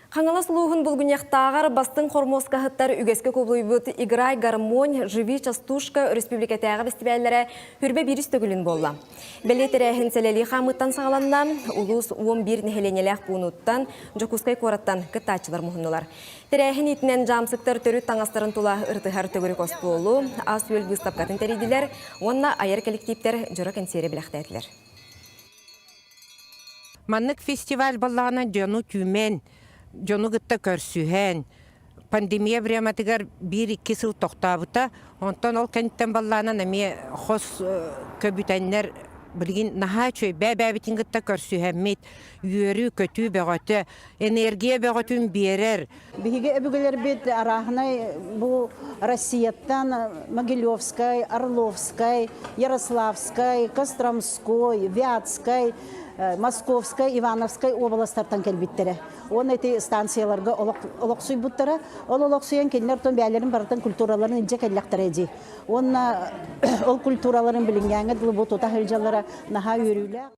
Хаҥалас улууһун Булгунньахтааҕар бастыҥ хормуоскаһыттар үгэскэ кубулуйбут «Играй гармонь, живи частушка» өрөспүүбүлүкэтээҕи бэстибээллэрэ хүрбэ биирис төгүлүн буолла. Бэлиэ тэрээһин сэлэлии хаамыыттан саҕаланна, улуус 11 нэһилиэнньэлээх пуунуттан, Дьокуускай куораттан кыттааччылар муһуннулар. Тэрээһин иитинэн дьаамсыктар төрүт таҥастарын тула ырытыһар төгүрүк остуолу, ас-үөл быыстапкатын тэрийдилэр уонна айар кэлэктииптэр дьоро кэнсиэри бэлэхтээтилэр. Маннык фестиваль буоллаҕына дьону түмэн, дьону кытта көрсүһэн, пандемия времятыгар биир-икки сыл тохтообута. Онтон ол кэнниттэн баллаанан эмиэ хос көбүтэннэр билигин наһаа үчүгэй бэйэ-бэйэбитин кытта көрсүһэммит, үөрүү-көтүү бөҕөтө, энергия бөҕөтүн биэрэр. Биһиги өбүгэлэрбит арааһынай бу Россияттан Могилевскай, Орловскай, Ярославскай, Костромской, Вятскай, Московскай, Ивановскай уобаластартан кэлбиттэрэ. Уонна ити станцияларга олохсуйбуттара. Ол олохсуйан кинилэр тон бэйэлэрин барытын культураларын илдьэ кэллэхтэрэ дии. Уонна ол культураларын билиҥҥээҥҥэ дылы бу тута сылдьаллара наһаа үөрүүлээх.